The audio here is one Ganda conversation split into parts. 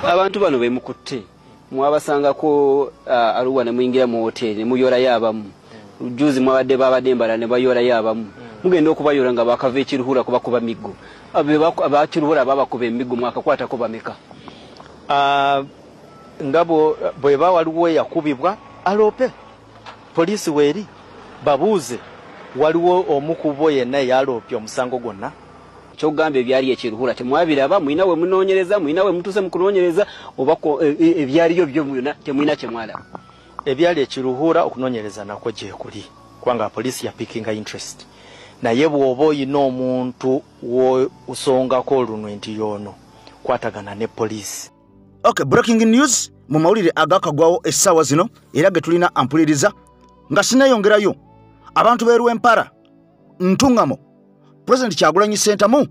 Abantu bano bemukutte mwabasangako Arua ne muyingira mu hoteri ne muyorayo abamu. Juzi mwabadde babadde Mbarara ne bayorayo abamu. Mugenda okubayora nga bakava ekiruhura kubakuba miggo. Abakiruhura babakuba emiggo mwakakwatako bameka? Nga bweba waliwo eyakubibwa aloope poliisi weeri babuuze waliwo omu ku bo yenna eyaloopye omusango gwonna. Kyogamba ebyali ekiruhura temwabiraba, mwina we munoonyereza, mwina we mutuuse mu kunoonyereza oba ebyaliyo byo byonna temwina kye mwalaba? Ebyali ekiruhura okunoonyereza nakwo gye kuli kubanga poliisi yapikinga interest, naye bw'oba oyina omuntu w'osongako olunwe nti y'ono kwatagana ne poliisi. Okay, breaking news mu mawulire agakagwawo essaawa zino era ge tulina ampuliriza nga sinneeyongerayo. Abantu b'e Rwempara Ntungamo, President Kyagulanyi Ssentamu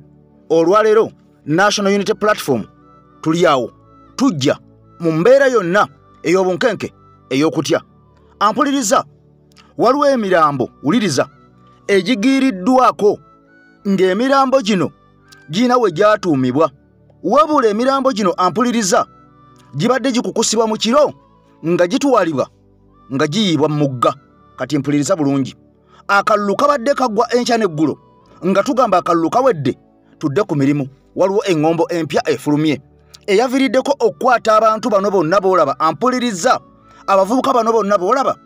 olwaleero National Unity Platform tuli awo tujja mu mbeera yonna ey'obunkenke ey'okutya. Ampuliriza, waliwo emirambo, wuliriza, egigiiriddwako ng'emirambo gino girina we gyatuumibwa. Wabula emirambo gino ampuliriza gibadde gikukusibwa mu kiro nga gitwalibwa nga giyiibwa mu mugga. Kati mpuliriza bulungi, akalulu kabadde kaggwa enkya n'eggulo nga tugamba akalulu kawedde tudde ku mirimu. Waliwo eŋŋombo empya efulumye eyaviiriddeko okukwata abantu bano bonna b'olaba. Ampuliriza, abavubuka bano bonna b'olaba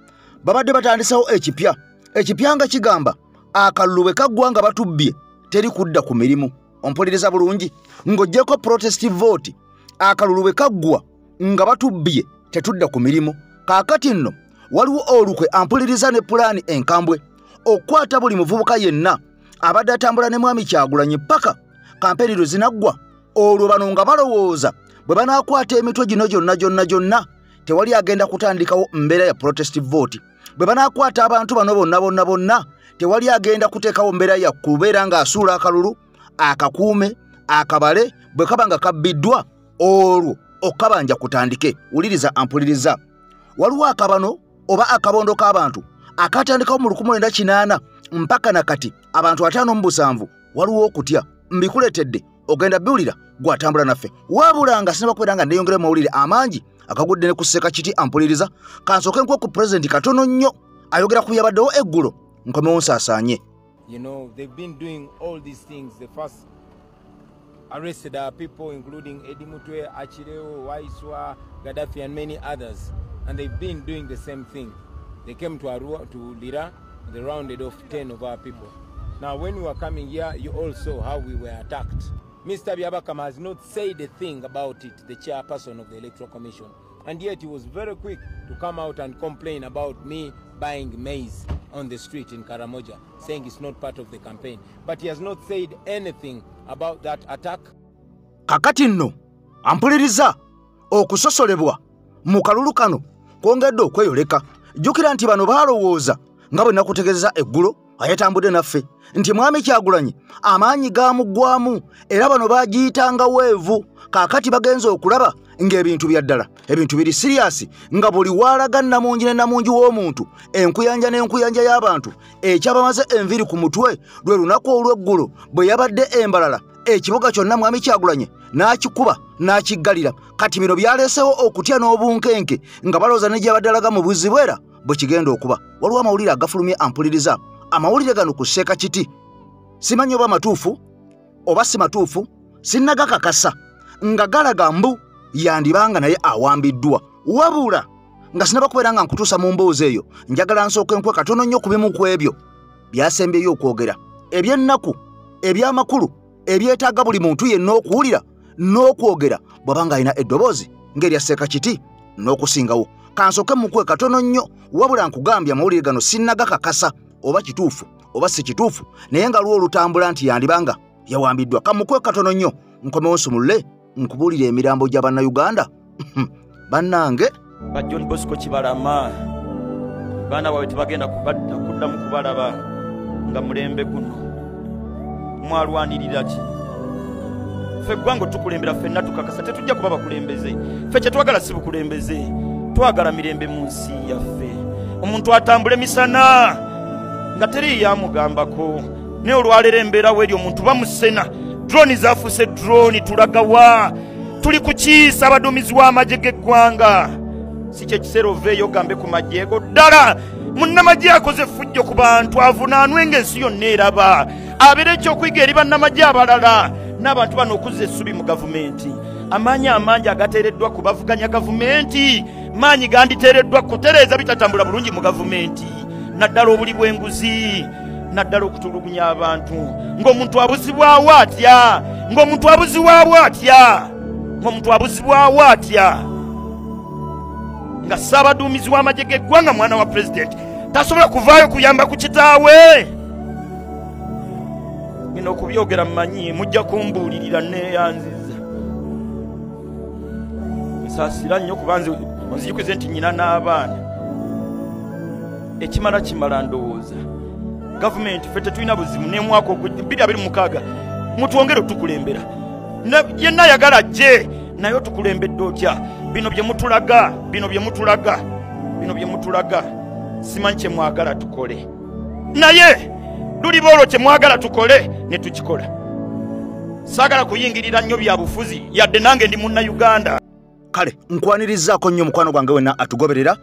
babadde batandisewo ekipya. Ekipya nga kigamba akalulu bwe kaggwa nga batubbye teri kudda ku mirimu. Ompuliriza bulungi, ng'oggyeko protest vote, akalulu bwe kaggwa nga batubbye tetudda ku mirimu. Kaakati nno waliwo olukwe ampuliriza ne pulaani enkambwe okukwata buli muvubuka yenna abadde atambula ne Mwami Kyagulanyi paka kampeni lwe zinaggwa. Olwo bano nga balowooza bwe banaakwata emitwe gino gyonna gyonna gyonna tewali agenda kutandikawo mbeera ya protest vote. Bwe banaakwata abantu bano bonna bonna bonna tewali agenda kuteekawo mbeera ya kubeera ng'asuula akalulu akakuume akabale bwe kaba nga kabbiddwa, olwo okabanja kutandike. Wuliriza ampuliriza, waliwo akabano oba akabondo k'abantu akatandikawo mu 1980 mpaka na kati abantu 57. Waliwo okutya, mbikuleetedde ogenda biwulira gwatambula naffe. Wabula nga sinaba kubeera nga neeyongera mu mawulire amangi akagudde ne ku Ssekakiti ampuliriza, kansooke nkuwe ku pulezidenti katono nnyo ayogera ku byabaddewo eggulo nkomewo nsaasaanye. They've been doing all these things. They first arrested our people, including Eddie Mutwe, Achileo, Waiswa, Gaddafi, and many others. And they've been doing the same thing. They came to Arua, to Lira, and they rounded off 10 of our people. Now, when we were coming here, you all saw how we were attacked. Mr. Byabakama has not said a thing about it, the chairperson of the Electoral Commission. And yet he was very quick to come out and complain about me buying maize on the street in Karamoja, saying it's not part of the campaign. But he has not said anything about that attack. Kakati nno ampuliriza, okusosolebwa mu kalulu kano kwongedde okweyoleka. Jjukira nti bano baalowooza nga bwe nakutegeeza eggulo ayatambudde naffe nti Mwami Kyagulanyi amaanyi gaamuggwamu era bano baagiyitanga weevu. Kaakati bagenze okulaba ng'ebintu bya ddala, ebintu biri siriyasi, nga buli waalaga nnamungi ne nnamungi w'omuntu, enkuyanja n'enkuyanja y'abantu ekyabamaze enviiri ku mutwe lwe lunaku olw'eggulo bwe yabadde Embalala ekibuga kyonna Mwami Kyagulanyi n'akikuba n'akiggalira. Kati bino byaleesewo okutya n'obunkenke nga balowooza ne gy'abadde alaga mu buzibu era bwe kigenda okuba. Waliwo amawulire agafulumye ampuliriza, amawulire gano ku Ssekakiti simanyi oba matuufu oba si matuufu, sinnagakakasa, nga galaga mbu yandibanga naye awambiddwa. Wabula nga sinaba kubeera nga nkutuusa mu mboozi eyo, njagala nsooke nkwe katono nnyo ku bimu ku ebyo byasembyeyo okwogera, eby'ennaku, eby'amakulu, ebyetaaga buli muntu yenna okuwulira n'okwogera bw'aba ng'alina eddoboozi ng'erya Ssekakiti n'okusingawo. Kansooke mukwe katono nnyo, wabula nkugambye amawulire gano sinnagakakasa oba kituufu oba si kituufu, naye nga lwo olutambula nti yandibanga yawambiddwa. Kamukwe katono nnyo nkomewo nsumulule nkubuulire emirambo gya Bannayuganda. Bannange ba John Bosco Kibalama baana baabwe tebagenda kuddamu kubalaba nga mulembe guno. Mwalwanirira ki? Ffe eggwanga tukulembera ffenna tukakasa tetujja kuba bakulembeze. Ffe kye twagala si bukulembeze, twagala mirembe mu nsi yaffe. Omuntu atambule misana nga teri yamugambako, naye olwaleero embeera weeri omuntu bamusena. Drone zaafuse drone, tulagawa Tuli ku kiisa abaduumizi w'amagye g'eggwanga. Si kye kiseera oveeyo ogambe ku magye go. Ddala munnamagye akoze effujjo ku bantu avunaanwe ng'ensi yonna eraba, abeere ekyokuyiga eri bannamagye abalala n'abantu bano okuzza essubi mu gavumenti. Amaanyi amangi agateereddwa ku bavuganya gavumenti maanyi ganditeereddwa kutereeza bitatambula bulungi mu gavumenti, naddala obuli bw'enguzi, naddala okutulugunya abantu. Ng'omuntu abuzibwawo atya? Ng'omuntu abuzibwawo atya? Ng'omuntu abuzibwawo atya? Nga ssaabaduumizi w'amagye g'eggwanga mwana wa pulezidenti tasobola kuvaayo kuyamba ku kitaawe. Bino okubyogera mmanyi mujja kumbuulirira neeyanziza. Nsaasira nnyo kuba nze onzijukize nti nnyina n'abaana. Ekimala kimala ndowooza. Gavumenti ffe tetulina buzibu n'emwaka ogwo 2026 mutwongere otukulembera. Yenna ayagala ajje naye otukulembedde otya? Bino bye mutulaga, bino bye mutulaga, bino bye mutulaga, simanyi kye mwagala tukole. Naye luliba olwo kye mwagala tukole ne tukikola. Saagala kuyingirira nnyo bya bufuzi yadde nange ndi munnayuganda. Kale nkwanirizaako nnyo mukwano gwange wenna atugoberera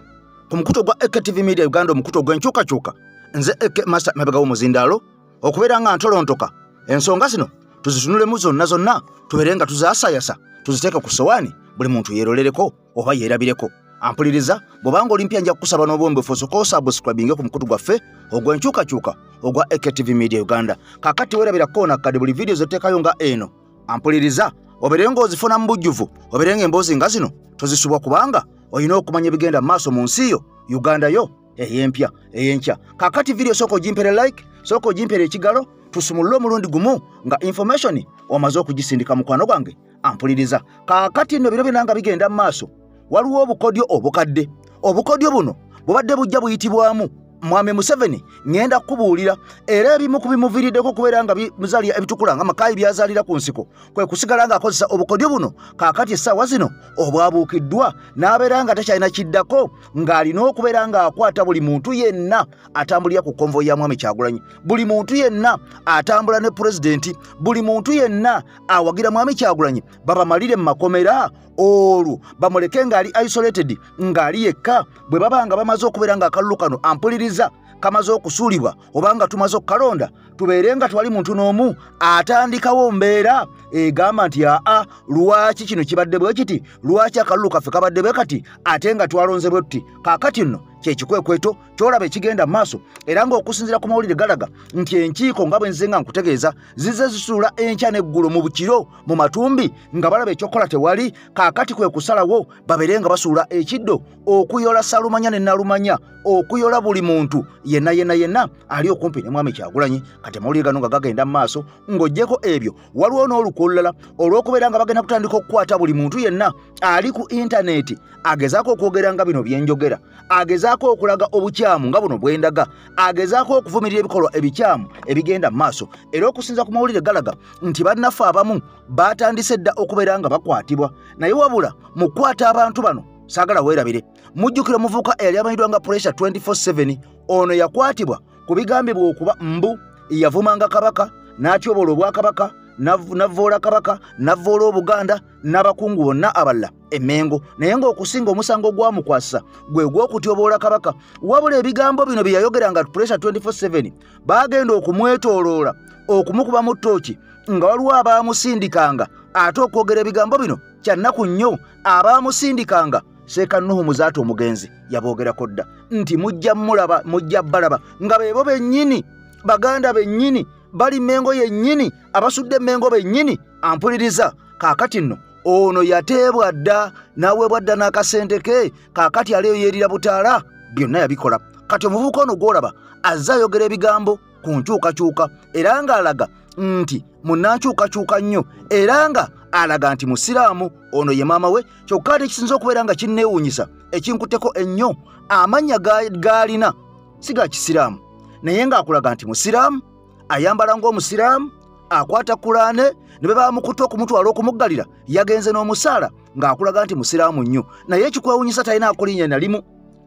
ku mukutu gwa AKTV Media Uganda, omukutu ogw'enkyukakyuka. Nze AK Master mabega w'omuzindaalo okubeera nga ntolontoka ensonga zino tuzitunulemu zonna zonna, tubeere nga tuzaasayasa, tuziteeke ku sowaani buli muntu yeerolereko oba yeerabireko. Ampuliriza bw'obanga oli mpya nja kukusaba n'obwombeefu osooke osubscribinge ku mukutu gwaffe ogw'enkyukakyuka ogwa AKTV Media Uganda. Kaakati weerabira koona kadde buli vidiyo zoteekayo nga eno. Ampuliriza obeere ng'ozifuna mu bujjuvu, obeere ng'emboozi nga zino tozisubwa, kubanga olina okumanya ebigenda mu maaso mu nsi yo Uganda yo ey'empya ey'enkya. Kaakati vidiyo sooka ogimpere like, sooka ogimpere ekigalo, tusumulule omulundi gumu nga information omaze okugisindika mukwano gwange ampuliriza. Kaakati nno bino byonna nga bigenda mu maaso, waliwo obukodyo obukadde. Obukodyo buno bubadde bujja buyitibwamu Mwami Museveni ngenda kukubuulira, era ebimu ku bimuviiriddeko okubeera nga bimuzaalira ebitukula nga Makaayi by'azaalira ku nsiko kwe kusigala ng'akozesa obukodyo buno. Kaakati essaawa zino obwabuukiddwa n'abeera nga takyalina kiddako, ng'alina okubeera ng'akwata buli muntu yenna atambulira ku konvoyi ya Mwami Kyagulanyi, buli muntu yenna atambula ne pulezidenti, buli muntu yenna awagira Mwami Kyagulanyi babamalire mu makomera, olwo bamuleke ng'ali isolated, ng'ali yekka. Bwe baba nga bamaze okubeera ng'akalulu kano ampuliriza kamaze okusuulibwa oba nga tumaze okukalonda, tubeere nga twali muntu n'omu atandikawo mbeera egamba nti aa, lwaki kino kibadde bwe kiti, lwaki akalulu kaffe kabadde bwe kati ate nga twalonze bwe tuti. Kaakati nno kyekikwekweto kyolaba ekigenda mu maaso, era ng'okusinziira ku mawulire galaga nti enkiiko nga bwe nze nga nkutegeeza zizze zisuula enkya n'eggulo mu bukiro mu matumbi nga balaba ekyokukola tewali. Kaakati kwe kusalawo babeere nga basuula ekiddo okuyola Ssalumanya ne Nalumanya, okuyola buli muntu yenna yenna yenna ali okumpi ne Mwami Kyagulanyi. Kati amawulire gano nga gagenda mu maaso, ng'oggyeko ebyo waliwo n'olukwe olulala olw'okubeera nga bagenda kutandika okukwata buli muntu yenna ali ku intaneti agezaako okwogera nga bino bye njogera, agezaako okulaga obukyamu nga buno bwendaga, agezaako okuvumirira ebikolwa ebikyamu ebigenda mu maaso. Era okusinza ku mawulire galaga nti bannaffe abamu baatandise dda okubeera nga bakwatibwa, naye wabula mu kukwata abantu bano saagala weerabire. Mujjukira omuvubuka eyali amanyiddwa nga Pressure 24/7, ono yakwatibwa ku bigambibwa okuba mbu yavumanga Kabaka, n'atyobola obwakabaka, n'avvoola Kabaka, n'avvoola Obuganda n'abakungu bonna abalala Emmengo, naye ng'okusinga omusango gwamukwasa gwe gw'okutyoboola Kabaka. Wabula ebigambo bino bye yayogeranga Pressure 24/7 baagenda okumwetooloola okumukubamu ttooki nga waliwo abaamusindikanga ate okwogera ebigambo bino kyannaku nnyo. Abaamusindikanga Seeka Nuhu Muzaata omugenzi yaboogerako dda nti mujja mulaba, mujja balaba nga beebo bennyini, baganda bennyini, bali Mmengo yennyini, abasudde Mmengo bennyini. Ampuliriza kaakati nno ono yateebwa dda n'aweebwa dda n'akasente ke, kaakati aliyo yeerira butaala, byonna yabikola. Kati omuvubuka ono gw'olaba azze ayogera ebigambo ku nkyukakyuka, era ng'alaga nti munnankyukakyuka nnyo, era nga alaga nti musiraamu. Ono ye maama we. Kyokka ate ekisinza okubeera nga kinneewuunyisa ekinkutteko ennyo, amannya g'alina si ga kisiraamu, naye ng'akulaga nti musiraamu, ayambala ng'omusiraamu, akwata Kulaane, ne bwe bamukutte okumutwala okumuggalira yagenze n'omusaala ng'akulaga nti musiraamu nnyo. Naye ekikwewuunyisa talina akulinnya na limu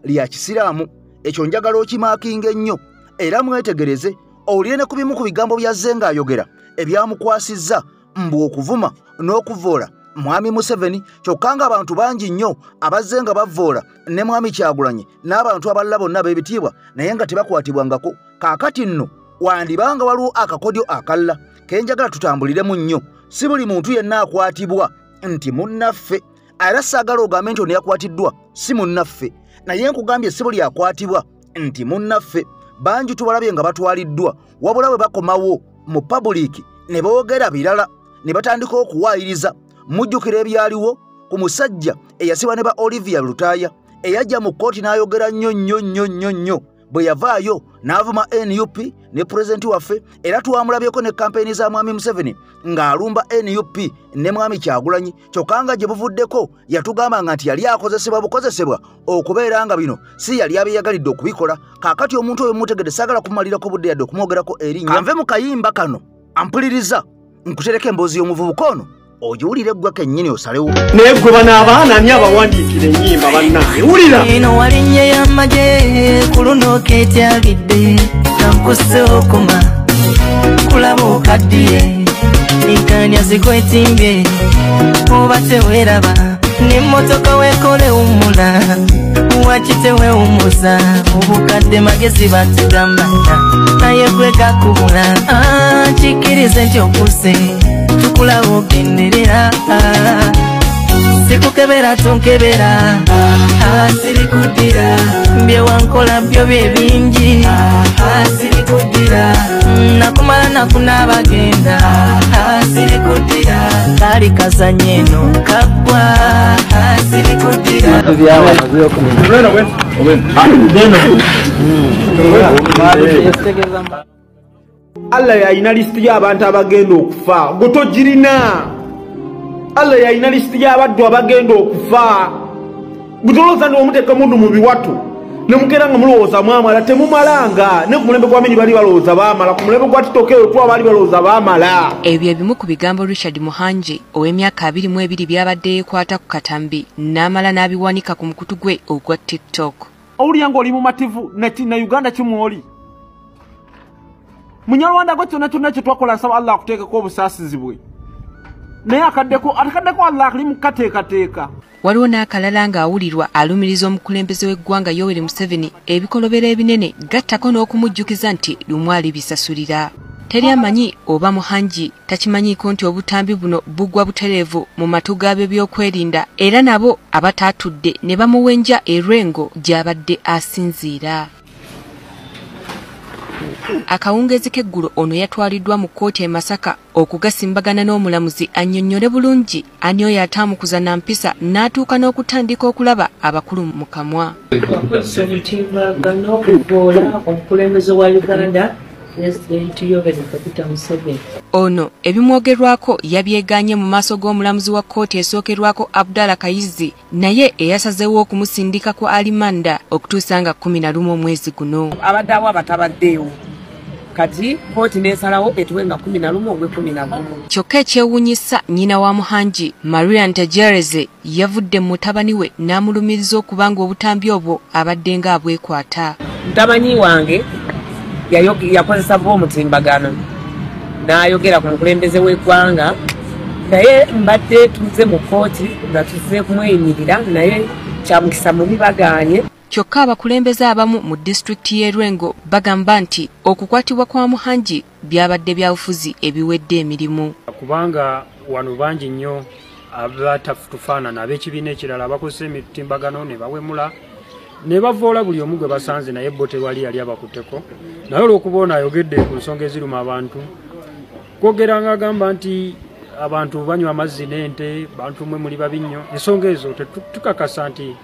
lya kisiraamu. Ekyo njagala okimaakinga ennyo, era mwetegereze owulire ne ku bimu ku bigambo by'azze ng'ayogera ebyamukwasizza mbu okuvuma n'okuvoola Mwami Museveni, kyokka ng'abantu bangi nnyo abazze nga bavvoola ne Mwami Kyagulanyi n'abantu abalala bonna ab'ebitiibwa naye nga tebakwatibwangako. Kaakati nno wandibanga waliwo akakodyo akalala ke njagala tutambuliremu nnyo. Si buli muntu yenna akwatibwa nti munnaffe, era saagala ogambe nti ono yakwatiddwa si munnaffe, naye nkugambye si buli akwatibwa nti munnaffe. Bangi tubalabye nga batwaliddwa, wabula bwe bakomawo mu pabuliiki ne boogera birala ne batandika okuwaayiriza. Mujjukira ebyaliwo ku musajja eyasibwa ne ba Olivia Lutaaya eyajja mu kkooti n'ayogera nnyo nnyo nnyo nnyo nnyo. Bwe yavaayo n'avuma NUP ne pulezidenti waffe, era twamulabyeko ne kampeyini za Mwami Museveni ng'alumba NUP ne Mwami Kyagulanyi, kyokka nga gye buvuddeko yatugambanga nti yali akozesebwa bukozesebwa okubeera nga bino si yali abiyagalidde okubikola. Kaakati omuntu oyo mutegedde, saagala kumumalirako budde yadde okumwogerako erinnya. Kanve mu kayimba kano ampuliriza nkutereko emboozi y'omuvubuka ono ogiwulire ggwe kennyini osalewo. Naye gwe bano abaana ani abawandiikira ennyimba bannange? Wulira eno walinnya y'amagye ku luno keetyagidde nankuse okoma kulaba okaddiye enkanya zikwetimbye oba teweeraba n'emmotoka weekole wummula waki tewewummuza obukadde magezi batugamba naye gwe gakubula. Kikkirize nti okuse tukulaba ogenderera sikukebera tonkebera sirikuddira bye wankola byo bye bingi sirikuddira nakumala nakunaabagenda sirikuddira kaali kazannyo eno kaggwa sirikuddira. Allah yalina lisiti y'abantu abagenda okufa, gwe togirina. Allah yalina lisiti y'abaddu abagenda okufa. Gwe tolowooza nti omuteeka mundu mu biwato ne mukeera nga mulowooza mwamala, temumalanga. Ne ku mulembe gwa Amini bali balowooza baamala, ku mulembe gwa Tito twa bali balowooza baamala. Ebyo ebimu ku bigambo Richard Muhangi ow'emyaka 22 byabadde yeekwata ku katambi n'amala n'abiwanika ku mukutu gwe ogwa TikTok. Owulira ng'oli mumativu na Uganda kimwoli. Munyarwanda gwe kyonna kyonna kye twakola nsaba Allah akuteekeko obusaasizi bwe, naye akaddeko Allah ali mu kukateekateeka. Waliwo n'akalala ng'awulirwa alumiriza omukulembeze w'eggwanga Yoweri Museveni ebikolobero ebinene gattako n'okumujjukiza nti lumu alibisasulira. Teri amanyi oba Muhangi takimanyiiko nti obutambi buno bugwa butereevu mu matu g'ab'ebyokwerinda era nabo abataatudde ne bamuwenja erwengo gy'abadde asinziira. Akawungeezi k'eggulo ono yatwaliddwa mu kkooti e Masaka okugasimbagana n'omulamuzi annyonnyole bulungi ani oyo ataamukuza na mpisa n'atuuka n'okutandika okulaba abakulu mu kamwa. Akozesa omutimbagano okuvvoola omukulembeze wa Uganda Pulezidenti Yoweri Kaguta Museveni. Ono ebimwogerwako yabyegaanye mu maaso g'omulamuzi wa kkooti esookerwako Abdallah Kayizi naye eyasazeewo okumusindika ku alimanda okutuusa nga 11 omwezi guno. Abadde awo abatabaddeewo kati kkooti n'esalawo etuwe nga 11 ogw'e11. Kyokka ekyewuunyisa nnyina wa Muhangi Maria Ntegereze yavudde mu mutabani we n'amulumiriza okuba nga obutambi obwo abadde ng'abwekwata. Mutabani wange yakozesa omutimbagano n'ayogera ku mukulembeze w'eggwanga, naye mbadde tuze mu kkooti nga tuzze kumweyimirira naye kyamukisa mubi bagaanye. Kyokka abakulembeze abamu mu disitulikiti y'e Lwengo bagamba nti okukwatibwa kwa Muhangi byabadde byabufuzi ebiwedde emirimu. Kubanga wano bangi nnyo abatafutufaanana ab'ekibiina ekirala abakozesa emitimbagano ne bawemula ne bavoola buli omu gwe basanze, naye bo tewali yali abakutteko. Naye olw'okuba ono ayogedde ku nsonga eziruma abantu, kwogera ng'agamba nti abantu banywa amazzi n'ente, bantu mmwe muli babi nnyo. Ensonga ezo tetukakasa nti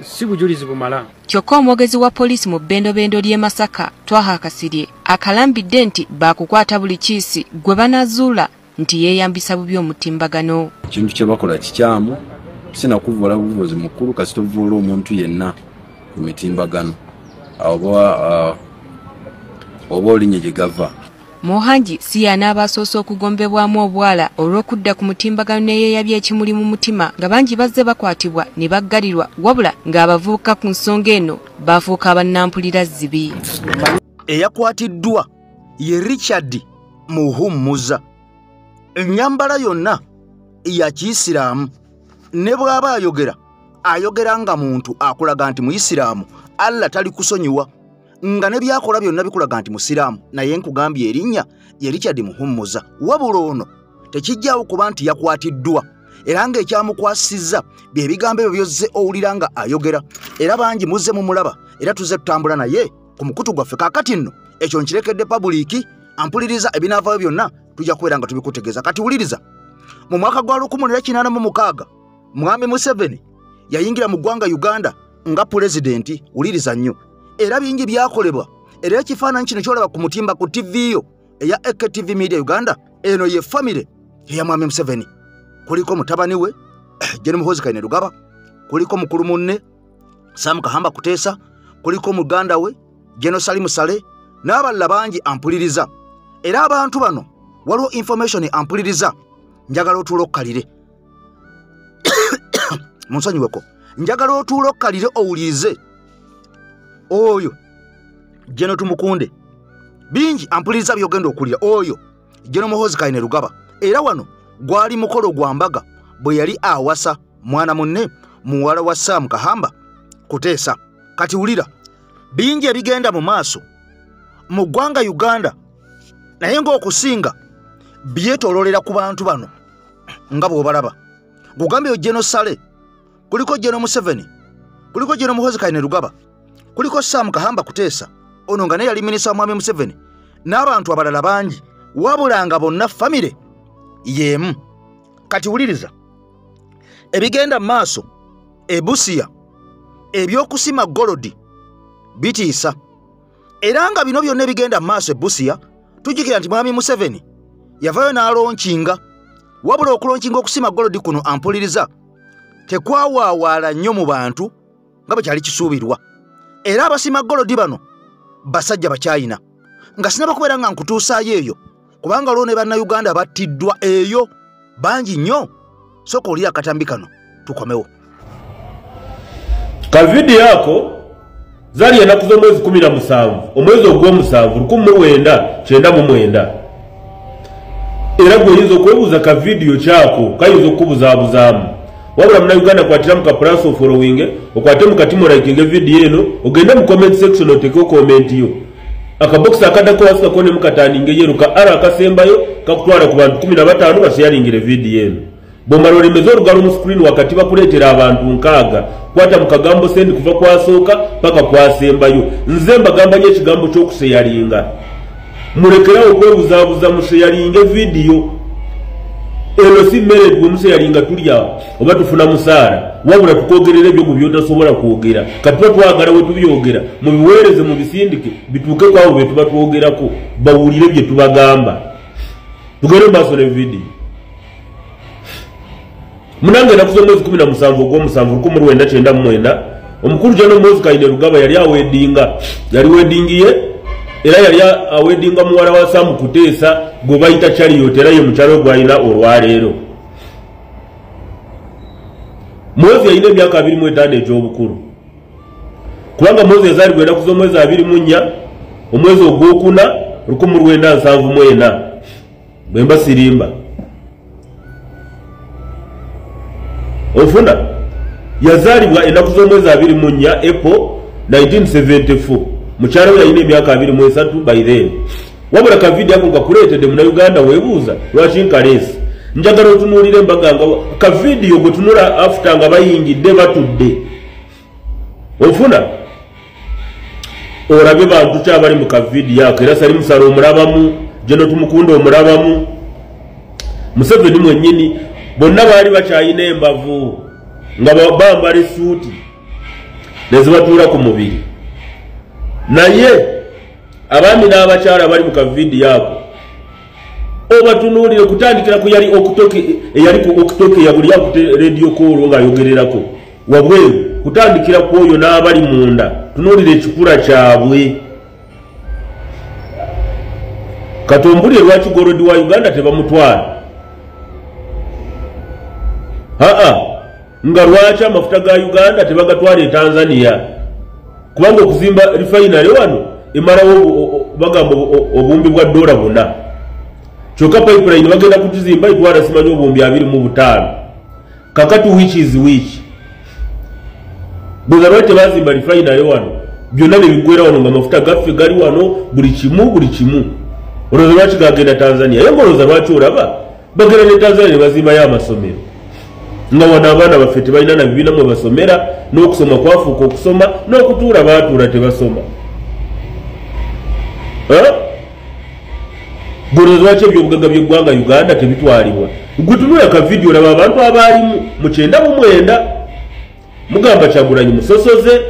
si bujulizi bumala. Kyokka omwogezi wa poliisi mu bbendobendo ly'e Masaka Twaha Kasirye akalambidde nti baakukwata buli kiisi gwe banaazuula nti yeeyambisa bubi omutimbagano. Ekintu kye bakola kikyamu, sinakuvoola buvuzi mukulu kasita ovoola omuntu yenna ku mitimbagano oba olinnya gye gava. Muhangi si y'anaaba asoose okugombebwamu obwala olw'okudda ku mutimbagano n'eyeeyabya ekimuli mu mutima nga bangi bazze bakwatibwa ne baggalirwa, wabula ng'abavubuka ku nsonga eno baafuuka bannampulira zzibi. Eyakwatiddwa ye Richard Muhummuza. Ennyambala yonna ya Kiyisiraamu. Ne bw'aba ayogera, ayogera nga muntu akulaga nti muyisiraamu, Allah tali kusonyiwa, nga ne byakola byonna bikulaga nti musiraamu. Naye nkugambye erinnya ye Richard Muhumuza. Wabula ono tekijjaawo kuba nti yakwatiddwa, era ng'ekyamukwasizza bye bigambo ebyo byozze owulira nga ayogera, era bangi muzze mumulaba, era tuzze tutambula naye ku mukutu gwaffe. Kaakati nno ekyo nkirekedde pabuliiki, ampuliriza ebinaavaayo byonna tujja kubeera nga tubikutegeeza. Kati wuliriza, mu mwaka gwa 1986 Mwami Museveni yayingira mu ggwanga Uganda nga pulezidenti. Wuliriza nnyo, era bingi byakolebwa. Era ekifaananyi kino ky'olaba ku mutimba ku TV yo eya AKTV Media Uganda, eno ye famire eya Mwami Museveni. Kuliko mutabani we Gen Muhoozi Kainerugaba, kuliko mukulu munne Sam Kahamba Kuteesa, kuliko muganda we Gen Salim Saleh n'abalala bangi ampuliriza. Era abantu bano waliwo information ampuliriza, njagala otuule okkalire munsonyiweko, njagala otuule okkalire owulirize oyo Gen Tumukunde. Bingi ampuliriza by'ogenda okulira oyo Gen Muhoozi Kainerugaba. Era wano gwali mukolo gwa mbaga bwe yali awasa mwana munne muwala wa Sam Kahamba Kuteesa. Kati wulira bingi ebigenda mu maaso mu ggwanga Uganda, naye ng'okusinga byetoololera ku bantu bano nga bw'obalaba. Gugambye Gen Saleh, kuliko Gen Museveni, kuliko Gen Muhoozi Kainerugaba, kuliko Sam Kahamba Kuteesa, ono nga naye yali minisita wa Mwami Museveni, n'abantu abalala bangi, wabula nga bonna famire y'emu. Kati wuliriza ebigenda mu maaso e Busia, ebyokusima golodi bitiisa. Era nga bino byonna ebigenda mu maaso e Busia, tujjukira nti Mwami Museveni yavaayo n'alonkinga. Wabula okulonkinga okusima golodi kuno ampuliriza tekwawaawaala nnyo mu bantu nga bwe kyali kisuubirwa. Era abasima golodi bano basajja bakyayina, nga sinaba kubeera nga nkutuusaayo eyo, kubanga olwo ne bannayuganda battiddwa eyo bangi nnyo. Sooka olira akatambi kano tukomewo. Ka vidiyo ako zaali ennaku z'omwezi 17 omwezi ogw'omusanvu 1999. Era gwe oyinza okwebuuza ka vidiyo kyako kayinza okukubuzaabuzaamu. Wabula munnayuganda kwatira mu ka plus following, okwate mu katimu likinga vidiyo eno, ogende mu comment section oteekeo comment yo. Akabokisi akaddako wansi kakone mu kataninga yero ka ara akasembayo kakutwala ku bantu 15 basharingire vidiyo eno. Bw'omala olemeze olugalo mu screen wakati bakuleetera abantu 6, kwata mu kagambo send kuva kwasooka paka kwasembayo. Nze mbagamba nnyo ekigambo ky'okuseyalinga. Mulekerawo okwebuzaabuza, museyalinge vidiyo eno. Si mmere gwe museyalinga tulya oba tufuna musaala, wabula tukwogerera ebyo gwe by'otasobola kwogera. Kati tuba twagala we tubyogera mubiweereze, mubisindike bituuke ku abo be tuba twogerako, bawulire bye tubagamba. Tugende mu maaso ne vidiyo. Munange ennaku z'omwezi 17 ogw'omusanvu 1999 omukulu Gen Muhoozi Kainerugaba yali awedinga, yali wedding ye, era yali awedinga muwala wa Sam Kuteesa gwe bayita Chariot, era ye mukyalo gw'alina olwaleero. Muhoozi yalina emyaka 25 egy'obukulu, kubanga Muhoozi yazaalibwa ennaku z'omwezi 24 omwezi ogwokuna 1974, bwe mba sirimba. Ofuna yazaalibwa ennaku z'omwezi 24 April 1974, mukyala we yalina emyaka 23 by then. Wabula ka vidiyo ako nkakuleetedde munnayuganda weebuuza lwaki nkaleese. Njagala otunuulire embaga nga ka vidiyo gwe tunula after nga bayingidde batudde. Ofuna olabe bantu ki abali mu ka vidiyo ako. Era Salim Saleh omulabamu, Gen Tumukunde omulabamu, Museveni mwennyini, bonna baali bakyayina embavu nga bambala essuuti ne zibatuula ku mubiri. Naye abaami n'abakyala bali mu ka vidiyo ako obatunuulire kutandikira ku yali okutoke, eyali ku okutoke ya buli akute radio call ng'ayogererako wabweru, kutandikira ku oyo n'abali munda, tunuulire ekikula kyabwe. Katombulire lwaki golodi wa Uganda tebamutwala? Aa, nga lwaki amafuta ga Uganda tebagatwala e Tanzania? Kubanga okuzimba refinery wano emalawo bagamba obuwumbi bwa $4. Kyokka pipeline bagenda kutuzimba etwala simanyi obuwumbi 25. Kakati which is which? Bwe lwaki tebazimba refinery wano, byonna ne biggwera wano nga amafuta gaffe gali wano, buli kimu buli kimu. Olowooza lwaki gagenda Tanzania? Ye ng'olowooza lwaki olaba bagenda ne Tanzania ne bazimbayo amasomero, nga wano abaana baffe tebalina na bibiina mwe basomera, n'okusoma kwafuuka okusoma, n'okutuula baatuula tebasoma. Golowooza lwaki ebyobugagga by'eggwanga Uganda tebitwalibwa? Gwe tunula ka vidiyo olaba abantu abaalimu mu 99 mugamba Kyagulanyi musosoze,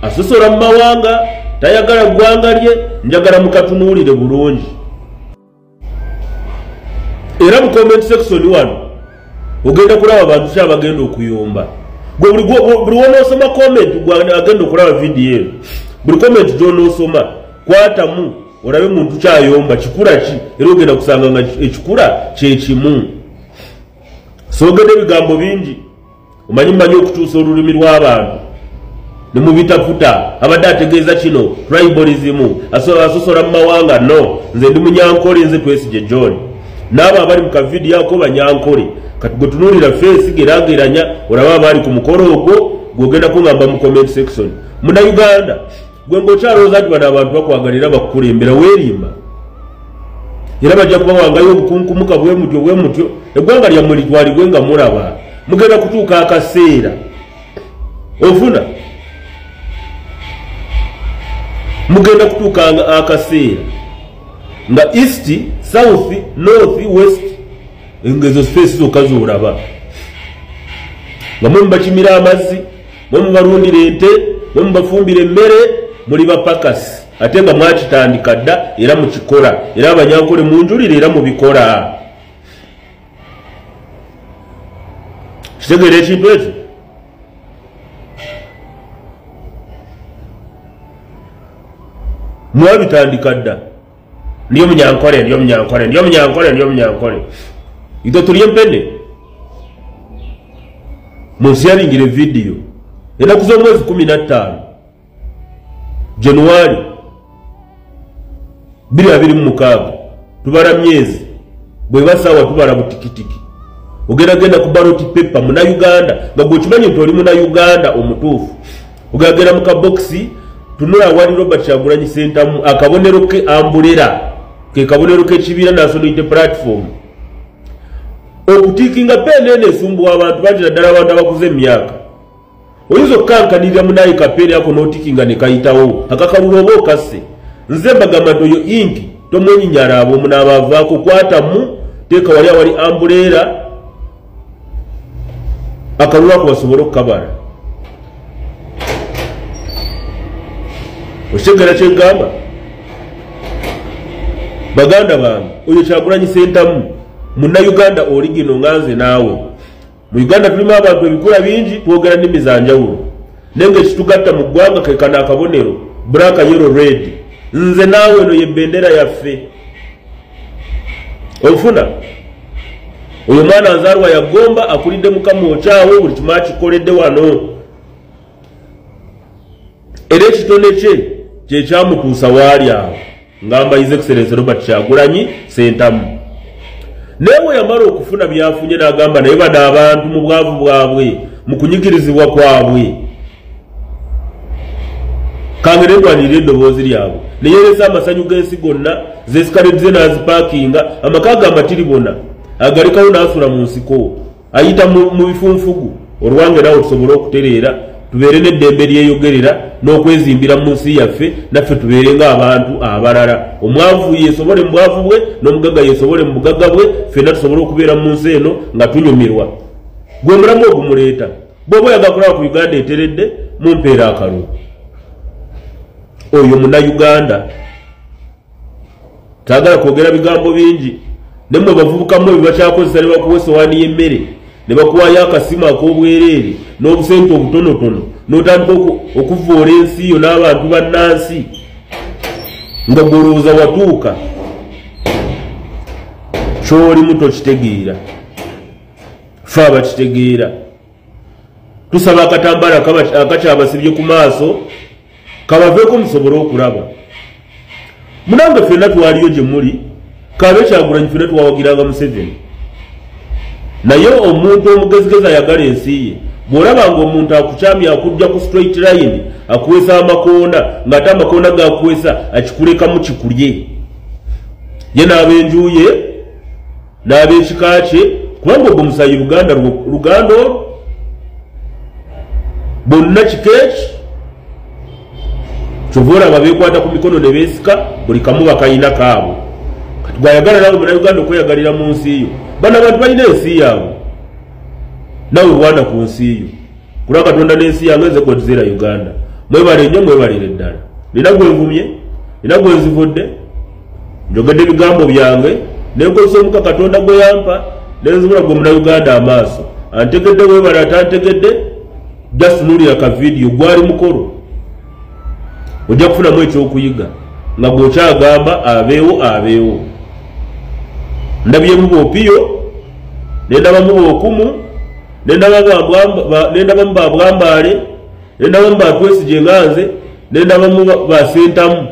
asosola mu mawanga, tayagala ggwanga lye. Njagala mukatunuulire bulungi. Era mu comment section wano ogenda kulaba abantu ki abagenda okuyomba. Gwe buli wonoosoma comment, gwe agenda okulaba vidiyo eno, buli comment gy'onoosoma kwatamu olabe muntu kyayomba kikula ki, era ogenda kusanga nga ekikula kyekimu. Soogedde ebigambo bingi, omanyi mmanyi okukyusa olulimi lw'abantu ne mubitafuta. Abadde ategeeza kino tribalism, asosola mu mawanga. No, nze ndi Munyankole, nze Twesigye John. N'abo abali mu kavidiyo ako Banyankole. Kati gwe tunuulira feesi geraageranya olaba abaali ku mukolo ogwo, gw'ogenda kuŋŋamba mu comment section. Munnayuganda gwe ng'okyalowooza nti bano abantu bakwagalira bakukulembera, weerimba. Era bajja kubawangayo obukunkumuka bwe mutyo bwe mutyo, eggwanga lyammwe litwalibwe nga mulaba. Mugenda kutuuka akaseera ofuna, mugenda kutuuka akaseera nga east, south, north, west, engezo space zokka z'olaba nga mwe mubakimira amazzi, mwe mubalundira ente, mwe mubafumbira emmere, muli bapakasi. Ate nga mwakitandika dda era mukikola, era Abanyankole munjulire era mubikola. Kitegeera ekintu ekyo? Mwabitandika dda. Ndiyo Munyankole, ndiyo Munyankole, ndiyo Munyankole, ndiyo Munyankole. Ito tulye mpene munsiyaringire vidiyo ennaku z'omwezi 15 Januari 2026, tubala myezi bweba saawa tubala butikitiki. Ogenda genda ku ballot paper Munnayuganda nga gweokimanyi nti oli Munnayuganda omutuufu, ogagenda mu kabokisi, tunula awali Robert Kyagulanyi Ssentamu, akabonero ke ambulera ke kabonero k'ekibiina National Unity Platform. Okutiikinga peeni eno esumbuwa abantu bangi, naddala abantu abakuze emyaka. Oyinza okukankanirira munaye kapeeni ako n'otiikinga ne kayitawo, akakalulu oba okasse. Nze mbagamba nti oyo inki tomwenyinyala abo omunaaba kwatamu, teeka wali awali ambuleera, akalulu ako basobole okukabala. Okitegeera kye ngamba? Baganda bange, oyo Kyagulanyi Ssentamu Munnayuganda oligino nga nze naawe. Mu Uganda tulimu abantu ebikula bingi, twogera nnimi za njawulo, naye ng'ekitugatta mu ggwanga ke kano akabonero black, yellow, red. Nze naawe eno ye bendera yaffe. Ofuna oyo mwana nzaalwa ya Gomba, akulidde Mukama okyawo, buli kimu akikoledde wano, era ekitone kye kyekyamutuusa waali awo. Ngamba His Excellency Robert Kyagulanyi Ssentamu. Naye bwe yamala okufuna byafunye n'agamba naye bano abantu mu bwavu bwabwe, mu kunyigirizibwa kwabwe, kangere ndwanirira eddoboozi lyabwe. Neyeresa amasanyu g'ensi gonna, zesikaledi ze n'azipaakinga, amaka ge amatiribona agalekawo n'asula mu nsiko, ayita mu bifunfugu olwange naawe tusobole okutereera, tubeere n'eddembe lyeyogerera n'okwezimbira mu nsi yaffe, naffe tubeere ng'abantu abalala. Omwavu yeesobole mu bwavu bwe, n'omugagga yeesobole mu bugagga bwe, ffenna tusobole okubeera mu nsi eno nga tunyumirwa. Gwe mulamu ogumuleeta. Bw'oba oyagala kulaba ku Uganda eteredde, mumpeera akalulu. Oyo Munnayuganda taagala kwogera bigambo bingi. Nemmwe bavubuka mmwe bebakyakozesa ne bakuwa essowaani y'emmere, ne bakuwaayo akasimu ak'obwereere n'obusente obutonotono, n'otandika okuvvoola ensi yo n'abantu bannansi nga gw'olowooza watuuka. Ky'olimu tokitegeera, ffe abakitegeera. Tusaba akatambaala akakyabasibye ku maaso kabaveeko musobole okulaba. Munange ffenna twaliyo gye muli. Kabe Kyagulanyi ffenna twawagiranga Museveni. Naye omuntu omugezigezi ayagala ensi ye, bw'olaba ng'omuntu akukyamya akujja ku straight line, akuweesa amakoona, ng'ate amakoona gakuweesa akikulekamu kikulye. Ye n'ab'enju ye, n'ab'ekika kye, kubanga ogwo musaayi Luganda Luganda olwo bonna kika eki. Kyova olaba beekwata ku mikono ne beesika, buli kamu bakayina kaabwe. Kati gw'ayagala nawe Munnayuganda okweyagalira mu nsi yo. Bano abantu balina ensi yaabwe, nawe bwana ku nsi yo. Kulwa Katonda n'ensi yange nze Godzilla Uganda. Mwebale nnyo, mwebalire ddala. Nina gwe nvumye, nina gwe nzivudde, njogedde ebigambo byange, ne nkozesa omuka Katonda gwe yampa, ne nzibula gwe Munnayuganda amaaso. Antegedde webale, atantegedde, just nuulira ka vidiyo, gwali mukolo. Ojja kufunamu ekyokuyiga nga gw'okyagamba abeewo abeewo. Ndabyemu b'Opiyo, ne ndabamu b'Okumu, ne ndabamu ba Bwambaale, ne ndabamu ba Twesigye nga nze, ne ndabamu ba Ssentamu,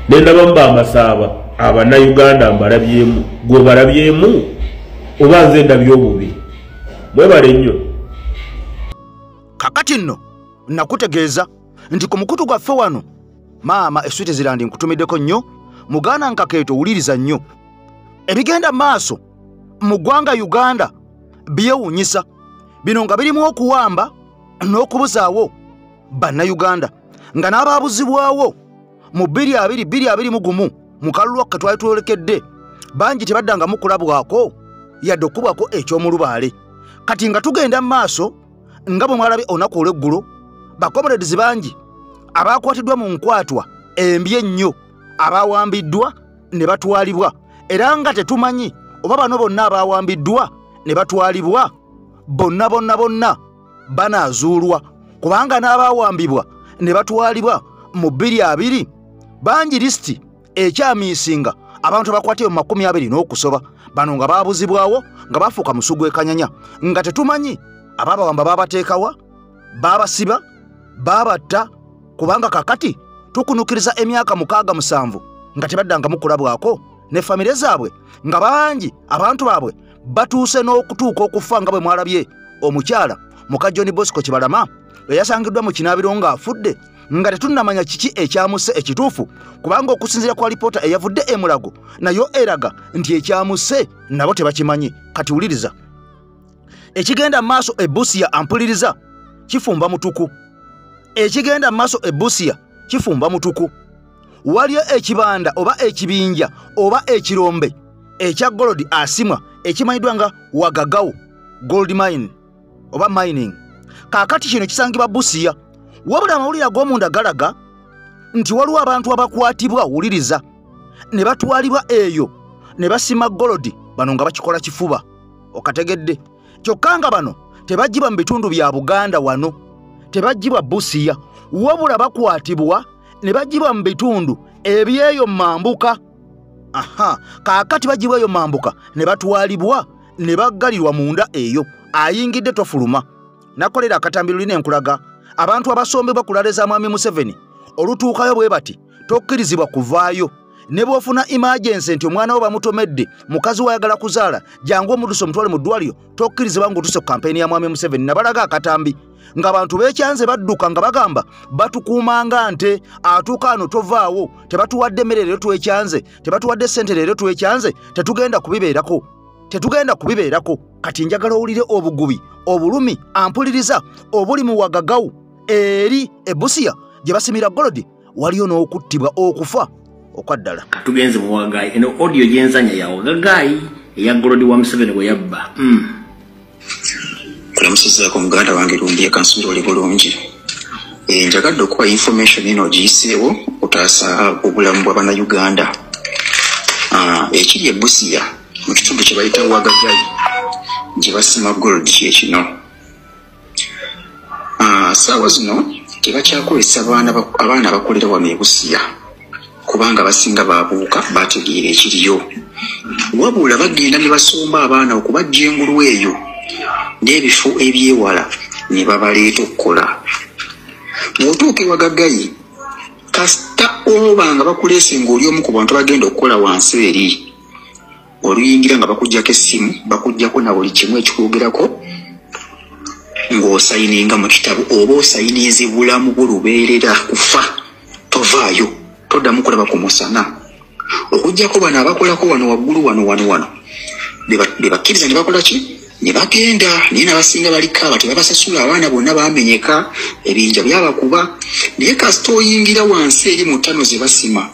ne ndabamu ba Masaaba. Abannayuganda mbalabyemu, gw'obalabyemu oba nze ndabye obubi. Mwebale nnyo. Kakati nno nakutegeeza nti ku mukutu gwaffe wano maama eswite zirandi nkutumiddeko nnyo, muganda nkakeeto wuliriza nnyo. Ebigenda maaso mu ggwanga Uganda byewuunyisa. Bino nga birimu okuwamba n'okubuzaawo bannayuganda, nga n'abaabuzibwawo mu 2021 mu kalulu ke twali twolekedde bangi tebaddangamu kulabwako yadde okubwako eky'omulubaale. Kati nga tugenda mu maaso nga bwe mwalabye olunaku olw'eggulo, bakomrades bangi abakwatiddwa mu nkwatwa embi ennyo, abawambiddwa ne batwalibwa, era nga tetumanyi oba bano bonna abawambiddwa ne batwalibwa bonna bonna bonna banaazuulwa, kubanga n'abawambibwa ne batwalibwa mu 2020 bangi lisiti ekyamiisinga abantu abakwatibwa mu 20 n'okusoba. Bano nga baabuzibwawo nga bafuuka musugu ekanyanya, nga tetumanyi ababawamba baabateekawa, baabasiba, baabatta, kubanga kakati tukunukiriza emyaka 6 7 nga tebaddangamu kulabwako ne famire zaabwe, nga bangi abantu baabwe batuuse n'okutuuka okufa, nga bwe mwalabye omukyala muka John Bosco Kibalama eyasangiddwa mu kinaabiro ng'afudde, nga tetunnamanya kiki ekyamuse ekituufu, kubanga okusinziira ku alipoota eyavudde e Mulago nayo eraga nti ekyamuse nabo tebakimanyi. Kati wuliriza ekigenda maaso e Busia, ampuliriza, kifumba mutuku. Ekigenda maaso e Busia kifumba mutuku. Waliyo ekibanda oba ekibinja oba ekirombe ekya gold asimwa ekimanyiddwa nga Wagagawo gold mine oba mining. Kaakati kino kisangibwa Busia. Wabula amawulire ag'omunda galaga nti waliwo abantu abakwatibwa, wuliriza, ne batwalibwa eyo ne basima gold, bano nga bakikola kifuba, okategedde. Kyokka nga bano tebaggyibwa mu bitundu bya Buganda wano, tebaggyibwa Busia, wabula bakwatibwa ne baggyibwa mu bitundu ebyeyo mambuka. Aha, kaakati baggyibwa eyo mambuka ne batwalibwa ne baggalirwa munda eyo. Ayingidde tofuluma. Nakolera akatambi lulina enkulaga abantu abasombebwa ku lale za Mwami Museveni olutuukayo bwe bati tokkirizibwa kuvaayo. Ne bw'ofuna emergency nti omwana wo bamutomedde, mukazi we ayagala kuzaala, jangu omuddusa omutwale mu ddwaliro, tokkirizibwa ng'otuuse ku kampeyini ya Mwami Museveni. Nabalaga akatambi ng'abantu beekyanze badduka nga bagamba batukuumanga nte, atuuka ano tovaawo, tebatuwadde emmere leero twekyanze, tebatuwadde ssente leero twekyanze, tetugenda kubibeerako, tetugenda kubibeerako. Kati njagala owulire obugubi, obulumi, ampuliriza, obuli mu Wagagawo eri e Busia gye basimira gold, waliyo n'okuttibwa okufa okwaddala. Tugenze mu Wagayi, eno audio gyenzanya ya Wagagayi eya gold wa Museveni bwe yabba. Kulamusizaako muganda wange Lumbi, kansubira oli bulungi. Njagadde okuwa information eno ogiyiseewo okutaasa obulamu bw'Abannayuganda. Ekiri e Busia mu kitundu kye bayita Wagagayi gye basima gold kye kino. Ssaawa zino tebakyakozesa abaana abakolera wano e Busia, kubanga abasinga baabuuka bategeera ekiriyo. Wabula bagenda ne basomba abaana okubajja engulu eyo n'ebifo ebyewala ne babaleeta okukola. Bw'otuuka e Wagagayi, kasita Bw'oba nga bakuleese ng'oli omu ku bantu bagenda okukola wansi eri, oluyingira nga bakuggyako essimu, bakuggyako na buli kimu ekikwogerako, ng'osayininga mu kitabo oba osayininze bulamu bwo lubeerera kufa, tovaayo, toddamu kulaba ku musana. Okuggyako bano abakolako wano waggulu wano wano wano be bakkiriza ne bakola ki? Ne bagenda. Naye n'abasinga baliko aba tebabasasula, abaana bonna bamenyeka, ebinja byabakuba. Naye kasita oyingira wansi eri mu ttano ze basima,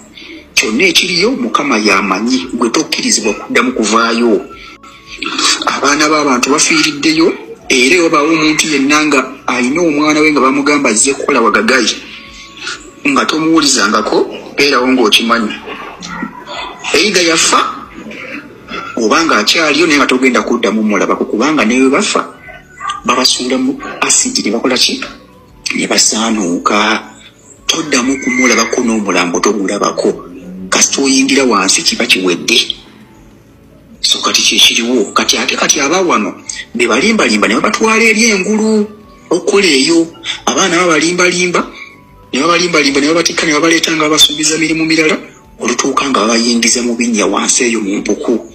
kyonna ekiriyo Mukama y'amanyi, gwe tokkirizibwa kuddamu kuvaayo. Abaana b'abantu bafiiriddeyo, era wabaawo omuntu yenna nga alina omwana we nga bamugamba azze kukola wagagayi, nga tomuwulizangako, beerawo ng'okimanyi. Either yafa oba ng'akyaliyo, naye nga togenda kuddamu mulabako, kubanga ne bwe bafa babasuula mu asidi ne bakola ki? Ne basaanuuka. Toddamu kumulabako n'omulambo togulabako, kasita oyingira wansi kiba kiwedde. So kati kyekiriwo. Kati ate kati aba wano be balimbalimba ne babatwala eri engulu okukola eyo. Abaana babalimbalimba ne babalimbalimba ne babatikka ne babaleeta nga babasuubiza mirimu mirala, olutuuka nga babayingiza mu binnya wansi eyo mu mpuku.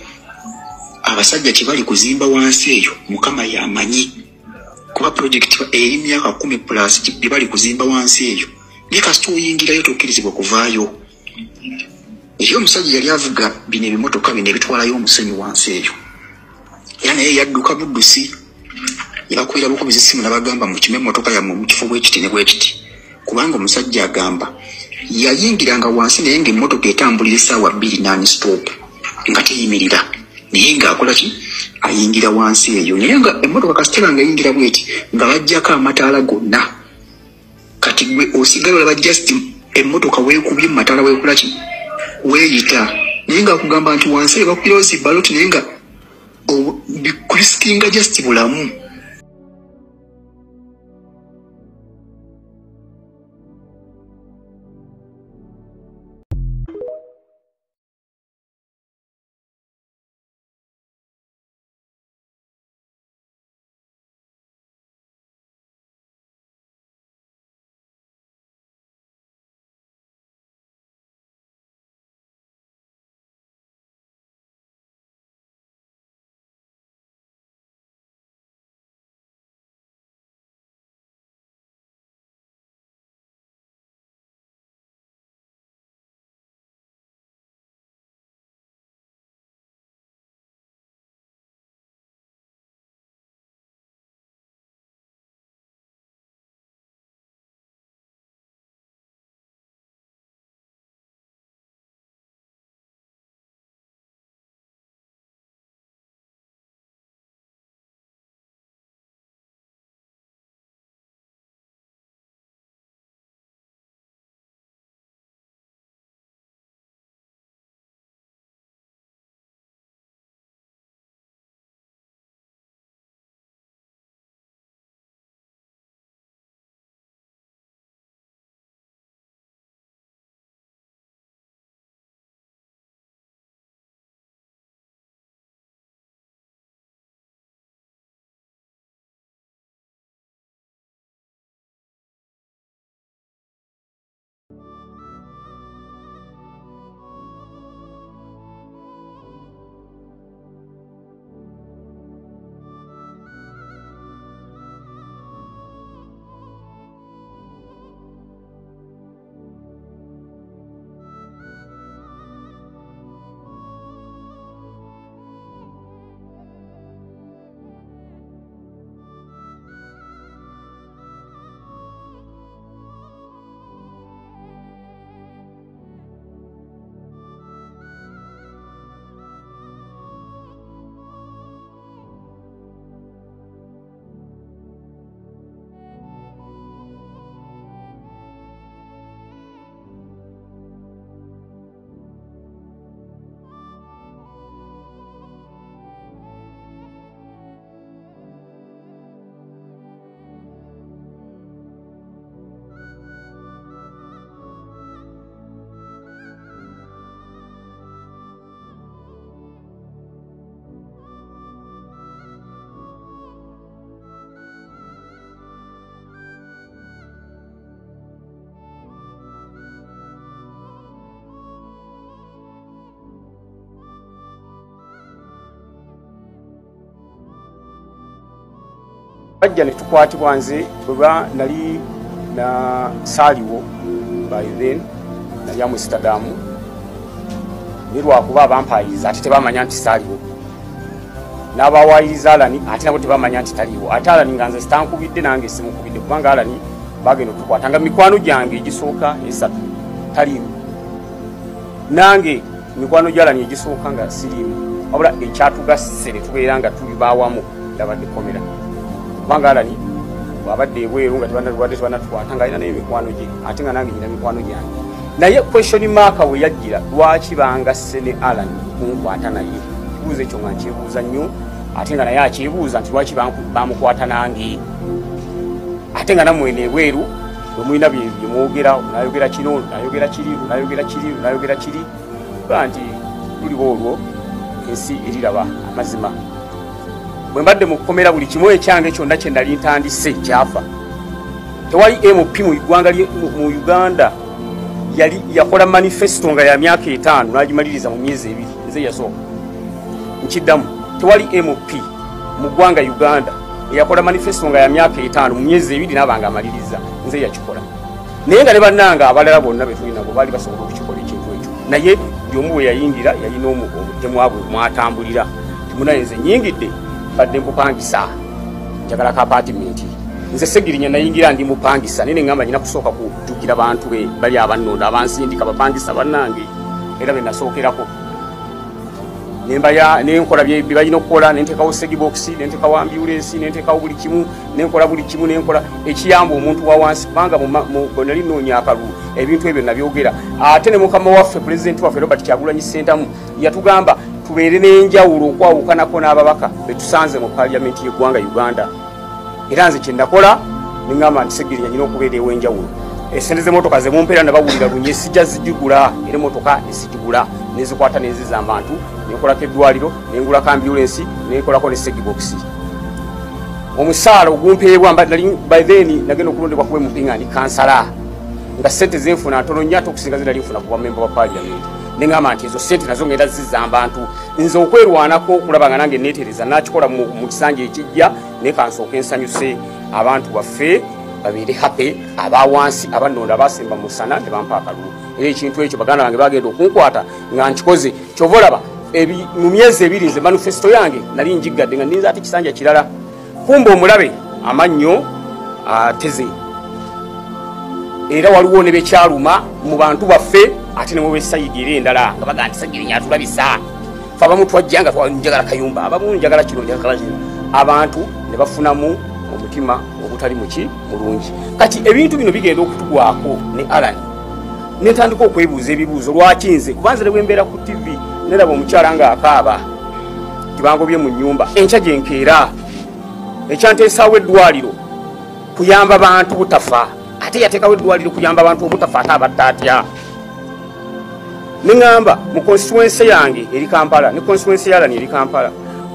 Abasajja kye bali kuzimba wansi eyo Mukama y'amanyi, kuba projekiti eri myaka 10 plus bye bali kuzimba wansi eyo. Naye kasita oyingirayo tokkirizibwa kuvaayo. Eri omusajja yali avuga bino ebimotoka bino ebitwalayo omusenyu wansi eyo, era naye yadduka buddusi, yabakwira bukubiza essimu n'abagamba mukime emmotoka yammwe mu kifo bwe kiti ne bwe kiti, kubanga omusajja agamba yayingiranga wansi naye ng'emmotoka etambulira essaawa 2 non-stop nga teyimirira, naye ng'akola ki? Ayingira wansi eyo. Naye nga emmotoka kasiteba nga eyingira bweti nga baggyako amataala gonna, kati gwe osigala olaba just emmotoka weekubye mu mataala weekola ki? Weeyita. Naye ng'akugamba nti wansi eyo bakubirawo zi baloti, naye nga bikurisikinga just bulamu. Bajja ne tukwatibwa, nze bweba nali na saaliwo by then, nali Amsterdam, ne lwakuba abampayiriza ate tebamanya nti saaliwo, n'abawayiriza Alani ate nabo tebamanya nti taliiwo. Ate Alani nga nze sitankubidde, nange simukubidde, kubanga Alani bagenda okutukwata nga mikwano gyange egisooka 3 taliimu, nange mikwano gya Alani egisooka nga siriimu. Wabula ekyatugasse ne tubeera nga tuli baawamu yabadde kkomera, kubanga Alani bw'abadde ebweru nga tebanatukwata nga alina n'emikwano gye, ate nga nange nyina mikwano gyange. Naye question mark we yajjira, lwaki bangasse ne Alani kunkwata? Naye kibuuzo ekyo nga nkyebuuza nnyo, ate nga naye akyebuuza nti lwaki bamukwata nange, ate nga nammwe eno ebweru bwe mulina bye mwogera, nayogera kino, nayogera kiri, nayogera kiri, nayogera kiri, ba nti luliba olwo ensi eriraba amazima. Bwe mbadde mu kkomera, buli kimu ekyange kyonna kye nali ntandise kyafa. Tewali MP mu ggwanga mu Uganda yali yakola manifesto nga ya myaka 5 n'agimaliriza mu myezi 2. Nze yasooka. Nkiddamu, tewali MP mu ggwanga Uganda eyakola manifesto nga ya myaka 5 mu myezi 2 n'abanga amaliriza. Nze yakikola. Naye nga ne bannange abalala bonna be tulina bo baali basobola okukikola ekintu ekyo, naye buli omu bwe yayingira yalina omutemwa bwe mwatambulira. Timunaye nze nyingidde mbadde mpupangisa, njagala ka apartment. Nze Segirinya nayingira ndi mupangisa, naye ne ŋŋamba nyina kusooka kujjukira bantu be bali abannonda, abansindika, bapangisa bannange, era be nasookerako. Nembaya nenkola bye balina okukola, nenteekawo segibox, nenteekawo ambulance, nenteekawo buli kimu, nenkola buli kimu, nenkola ekiyamba omuntu wa wansi, kubanga bwe nali nnoonya akalulu ebintu ebyo nabyogera. Ate ne mukama waffe, pulezidenti waffe Robert Kyagulanyi Ssentamu, yatugamba tubeere n'enjawulo okwawukanako n'ababaka be tusanze mu paaliyamenti y'eggwanga Uganda. Era nze kye nakola ne ŋŋamba nti Segirinya nyina okubeera ew'enjawulo. Esente z'emmotoka ze mumpeera nabawulira lunye, sijja zigigula, era emmotoka nesigigula, nezikwata nenziza abantu, nenkolako eddwaliro, nengulako ambulensi, nenkolako ne segibox. Omusaala ogumpeebwa, by then nagenda okulondebwa kuba MP nga ndi kansala, nga sente zenfuna ntono nnyo ate okusinga zinali nfuna kuba memba wa paaliyamenti. Neŋŋamba nti ezo sente nazo ngenda zizza abantu. Nze okwerwanako okulaba nga nange neetereza nakikola mu kisanja ekijja, naye kansooke nsanyuse abantu baffe babeere happy, abawansi abannonda abasemba musana ne bampa akalulu. Era ekintu ekyo baganda bange bagenda okunkwata nga nkikoze. Kyova olaba mu myezi 2 nze manifesto yange nali njiggadde nga nninza ate kisanja kirala. Kumba omulabe amannyo ateze, era waliwo ne bekyaluma mu bantu baffe ate ne mu besayidi era endala nga bagamba nti Segirinya atulabisa, fe abamu twajja nga njagala kayumba, abamu njagala kino, njagala kino, abantu ne bafunamu omutima ogutali muki mulungi. Kati ebintu bino bigenda okutugwako ne Alani, netandika okwebuuza ebibuuzo, lwaki nze? Kuba nze ne bwe mbeera ku TV neraba omukyala ng'akaaba tibangobye mu nnyumba, enkya gye nkeera ekyanteesaawo eddwaliro kuyamba bantu butafa, ate yateekawo eddwaliro kuyamba abantu obutafa, ate abatta atya? Ne ŋŋamba mu constituency yange eri Kampala ne constituency ya Alani eri Kampala,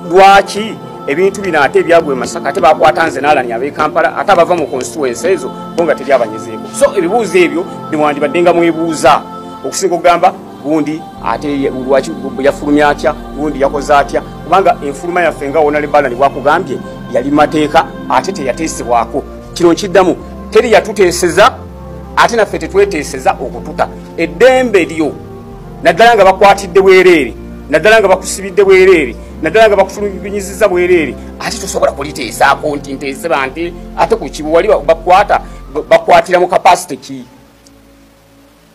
lwaki ebintu bino ate ebyagwa e Masaka ate bakwata nze n'Alani ab'e Kampala, ate abava mu constituency ezo bo nga teri abanyezeeko? So ebibuuzo ebyo bimwandibadde nga mwebuuza okusinga okugamba gundi ate lwaki yafulumya atya, gundi yakoze atya, kubanga enfuluma yaffe nga wona Alani bwakugambye yali mateeka ate teyateesebwako. Kino nkiddamu, teri yatuteeseza ate naffe tetweteeseza okututa. Eddembe lyo naddala nga bakwatidde bwereere, naddala nga bakusibidde bwereere, naddala nga bakutulugunyizizza bwereere, ate tosobola kuliteesaako nti nteese banti ate ku kibu wali bakwata bakwatira mu capacity ki?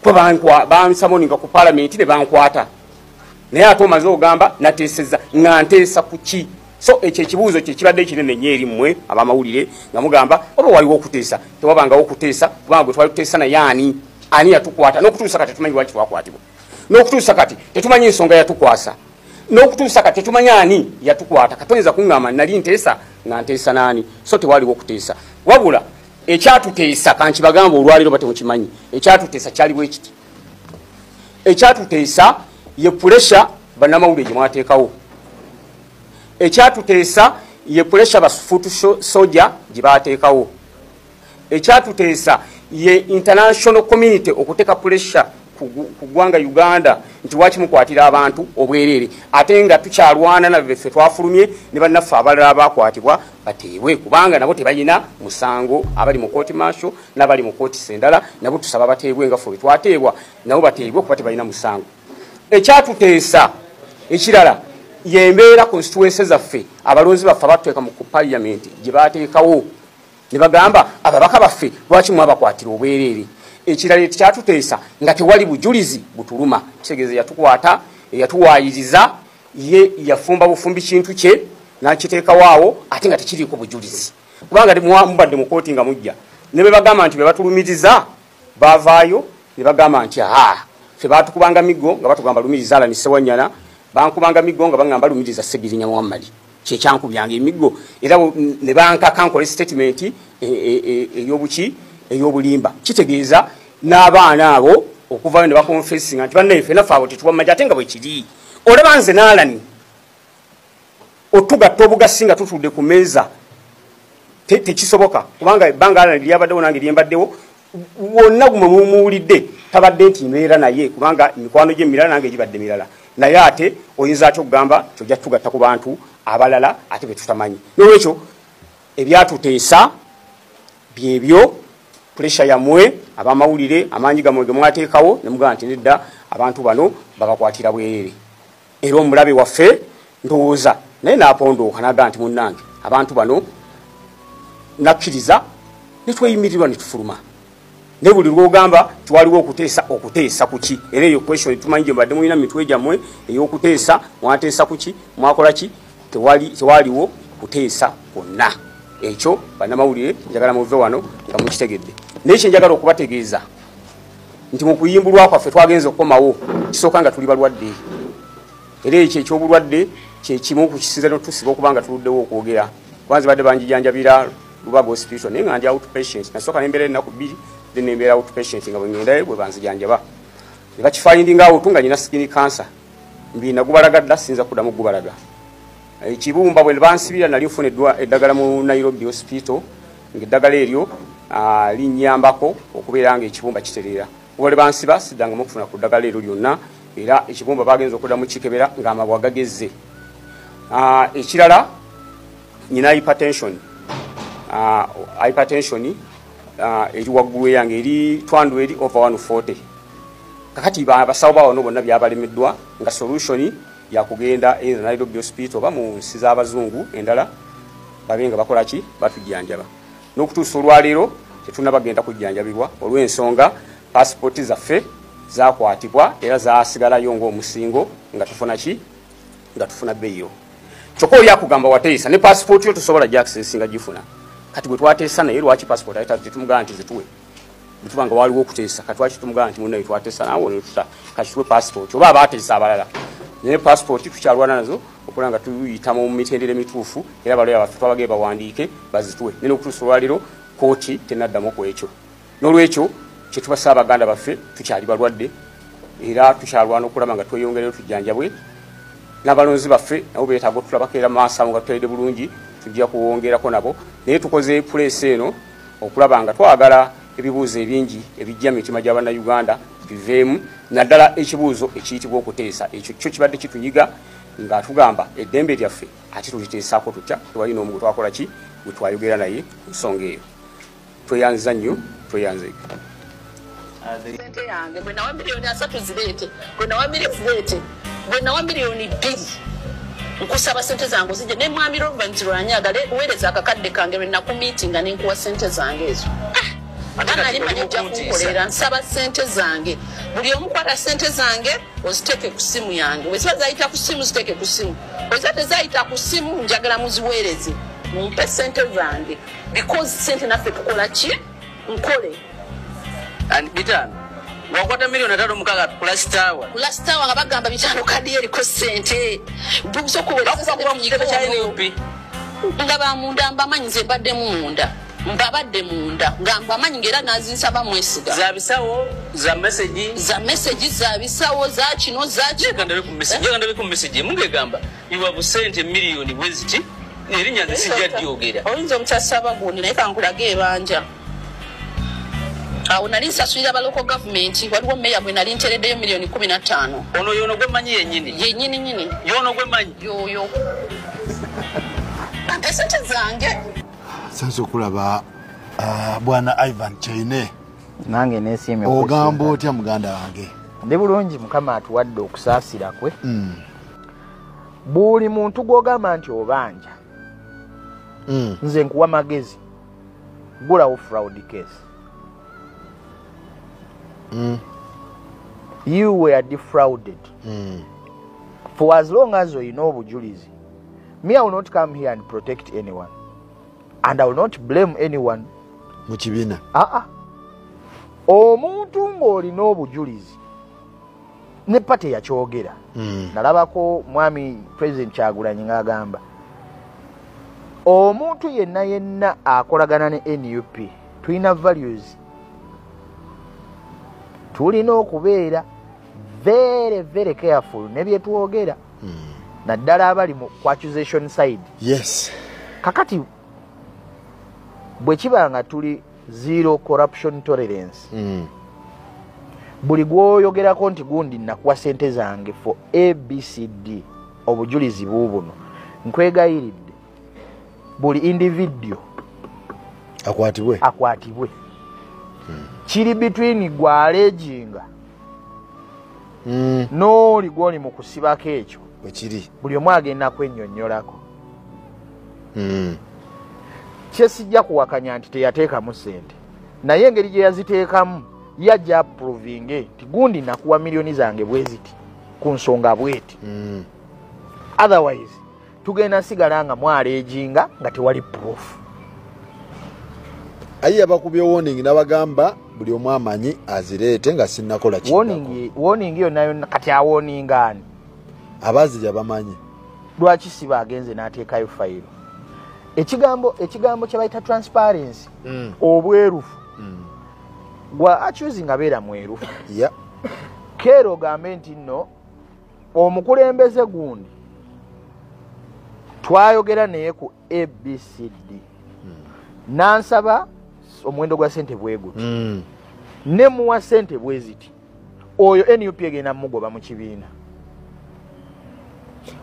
Kuba bansamoninga ku paalamenti ne bankwata, naye ate omaze ogamba nateeseza, nga nteesa ku ki? So ekyo ekibuuzo kye kibadde kinene nnyo eri mmwe abamawulire nga mugamba oba waliwo okuteesa. Tewabangawo okuteesa, kubanga gwe twali tuteesa naye ani ani yatukwata? N'okutuusa kati tetumanyi lwaki twakwatibwa, n'okutuusa kati tetumanyi ensonga yatukwasa, n'okutuusa kati tetumanyi ani yatukwata. Katoyinza kuŋŋamba nali nteesa nga nteesa n'ani? So tewaliwo okuteesa. Wabula ekyatuteesa, kankibagamba olwaliro batemukimanyi, ekyatuteesa kyali bwe kiti. Ekyatuteesa ye pressure bannamawulire gye mwateekawo, ekyatuteesa ye pressure ba foot soldier gye baateekawo, ekyatuteesa ye international community okuteeka pressure ku ggwanga Uganda nti lwaki mukwatira abantu obwereere, ate nga tukyalwana naffe ffe twafulumye ne bannaffe abalala abakwatibwa bateebwe, kubanga nabo tebalina musango. Abali mu kooti maasho n'abali mu kooti sendala nabo tusaba bateebwe nga ffe bwe twateebwa, nabo bateebwe kuba tebalina musango. Ekyatuteesa ekirala y'embeera constituency zaffe, abalonzi baffe abatuteeka mu parliament gye baateekawo ne bagamba ababaka baffe lwaki mwabakwatira obwereere. Ekirala ekyatuteesa nga tewali bujulizi butuluma, kitegeeza yatukwata, yatuwaayiriza, ye yafumba bufumbi kintu kye n'akiteekawo awo ate nga tekiriiko bujulizi, kubanga mubadde mu kooti nga mujja ne be bagamba nti be batulumiriza baavaayo ne bagamba nti aa ffe baatukubanga miggo nga batugamba lumiriza Allan Ssewanyana, bankubanga miggo nga bagamba lumiriza Ssegirinya Muhammad, kyekyankubyanga emiggo, era ne bankaka nkole statement ey'obuki ey'obulimba. Kitegeeza n'abaana abo okuvayo ne bakonfessinga nti bannaffe naffe abo tetubamanyi, ate nga bwe kiri. Olaba nze n'Allan otugatta obugasi nga tutudde ku mmeeza tekisoboka, kubanga ebbanga Allan lyabaddewo nange lyembaddewo wonna gumwe mumuwulidde tabadde nti mbeera naye, kubanga mikwano gye mirala nange gibadde mirala, naye ate oyinza atya okugamba nti ojja tugatta ku bantu abalala ate be tutamanyi. N'olwekyo ebyatuteesa byebyo, pressure yammwe abamawulire, amaanyi gammwe ge mwateekawo ne mugamba nti nedda abantu bano babakwatira bwereere. Era omulabe waffe ndowooza naye n'apondooka n'agamba nti munnange abantu bano nakkiriza ne tweyimirirwa ne tufuluma. Ne buli lw'ogamba tiwaliwo okuteesa, okuteesa kuki? Era eyo question tumanyi gye mbadde mulina mu mitwe gyammwe ey'okuteesa, mwateesa kuki, mwakola ki? Tewaliwo kuteesa kwonna. Ekyo bannamawulire njagala muve wano nga mukitegedde. Naye kye njagala okubategeeza nti mu kuyimbulwa kwaffe twagenze okukomawo kisooka nga tuli balwadde, era ekyo eky'obulwadde kye kimu ku kisinza n'otusiba okuba nga tuluddewo okwogera. Kuba nze badde banjijanjabira Lubaga Hospital naye nga ndi outpatient, nasooka nembeera ennaku 2 then nembeera outpatient nga bwe ngendayo bwe banzijanjaba ne bakifindinga out nga nina skin cancer, mbi nagubalaga dda siyinza kuddamu gubalaga. Ekibumba bwe bansibira nali nfuna eddagala mu Nairobi Hospital, ng'eddagala eryo linnyambako okubeera ng'ekibumba kitereera. Kuba lwe bansiba siddangamu okufuna ku ddagala eryo lyonna, era ekibumba bagenze okuddamu kikebera ng'amabwa gagezze. Ekirala nyina hypertension. Hypertension eri waggulu eyange eri twandu eri over 140. Kakati abasawo bawano bonna byabalemeddwa nga solution yakugenda either Nairobi Hospital oba mu nsi z'abazungu endala babe nga bakola ki, batujjanjaba. N'okutuusa olwaleero tetunnabagenda kujjanjabibwa olw'ensonga passport zaffe zakwatibwa era zasigalayo ng'omusingo nga tufuna ki, nga tufuna bbeeyo. Kyokka oli akugamba wateesa ne passport yo tosobola gy'accessinga gifuna. Kati bwe twateesa naye lwaki passport ayita tetumugamba nti zituwe? Bwe tuba nga waliwo okuteesa kati lwaki tumugamba nti munnaye twateesa naawe ne tuta kati tuwe passport oba abaateesa abalala. Naye passport tukyalwana nazo okulaba nga tuyita mu mitendera emituufu, era abaloya baffe twabagee bawandiike bazituwe. Naye n'okutuusa olwaleero kkooti tennaddamu ku ekyo. N'olwekyo kye tubasaba baganda baffe, tukyali balwadde era tukyalwana okulaba nga tweyongereyo tujjanjabwe. N'abalonzi baffe nabo beetaaga okutulabako era maaso awo nga tuteredde bulungi tujja kuwongerako nabo. Naye tukoze puleesi eno okulaba nga twagala ebibuuzo ebingi ebijja mu mitima gya Bannayuganda biveemu, naddala ekibuuzo ekiyitibwa okuteesa. Ekyo kyo kibadde kitunyiga nga tugamba eddembe lyaffe ate tuliteesaako tutya? Tewali n'omu gwe twakola ki gwe twayogera naye ku nsonga eyo. Tweyanziza nnyo, tweyanze. Sente yange bwe nawa 30 million zireete, bwe nawa miliyoni zireete, bwe nawa 2 million nkusaba sente zange ozijje. Ne mwami Robert Lwanyaga weereza akakadde kange lwe nakumiitinga ne nkuwa sente zange ezo. Ate nali manyi ojja kunkolera. Nsaba sente zange, buli omu kwata sente zange oziteeke ku simu yange. Bwe ziba zayita ku simu ziteeke ku simu, bwe ziba tezayita ku simu njagala muziweereze, mumpe sente zange, because sente naffe tukola ki nkole. And 5 wakwata 56 million ku last hour. Ku last hour nga bagamba 5 kadi eriko sente. Bakuba mu kitebe kya NUP. Nga bamunda mbamanyi, nze mbaddemu munda, mbabadde munda nga mbamanyi, ngaera nazinsaba mwesiga. Za bisawo, za message. Za message, za bisawo, za kino, za kino. Njagala ndabe ku message mungegamba you have sent miliyoni bwe ziti, erinnya nze sijja lyogera. Oyinza omukyasaba gundi, naye kankulage ebanja. Awo nali nsasulira ba local government, waliwo meya bwe nali ntereddeyo miliyoni 15. Ono yono gwe mmanyi yennyini. Yennyini nnyini. Yono gwe mmanyi. Yoyo. Ampe sente zange. Sanso okulaba bwana Ivan Chaine. Nange nesiimye. Ogamba otya muganda wange? Ndi bulungi, Mukama atuwadde okusaasira kwe. Buli muntu gw'ogamba nti obanja, nze nkuwa magezi, gulawo fraud case. You were defrauded. For as long as olina obujulizi, me, I will not come here and protect anyone, and I will not blame anyone. Mu kibiina. Aa, omuntu ng'olina obujulizi ne party yakyogera. Nalabako mwami President Kyagulanyi ng'agamba omuntu yenna yenna akolagana ne NUP, tulina values, tulina okubeera very very careful ne byetwogera, naddala abali mu accusation side. Yes. Kakati bwe kiba nga tuli zero corruption tolerance, buli gwoyogerako nti gundi nakuwa sente zange for ABCD, obujulizi buubuno, nkwegayiridde buli individual akwatibwe, akwatibwe. Kiri between gwalejinga n'oli gwoli mu kusibako ekyo bwekiri, buli omu agenda kwennyonnyolako. Kyesijja kuwakanya nti teyateekamu sente, naye engeri gye yaziteekamu yajja approvinge nti gundi nakuwa miliyoni zange bwe ziti ku nsonga bweti. Otherwise tugenda sigala nga mwalejinga nga tewali proof. Ayi abakubye warning n'abagamba buli omu amanyi azireete nga sinnakola kiddako. Warning yonna yonna kati awarninga ani? Abazirya bamanyi. Lwaki si bagenze n'ateekayo fayiro? Ekigambo kye bayita transparency, obwerufu. Gwa accusing abeera mwerufu. Yeah. Keero ogambe nti nno omukulembeze gundi twayogera naye ku ABCD, nansaba omuwendo gwa sente bwe guti, ne muwa sente bwe ziti, oyo NUP egenda mugoba mu kibiina.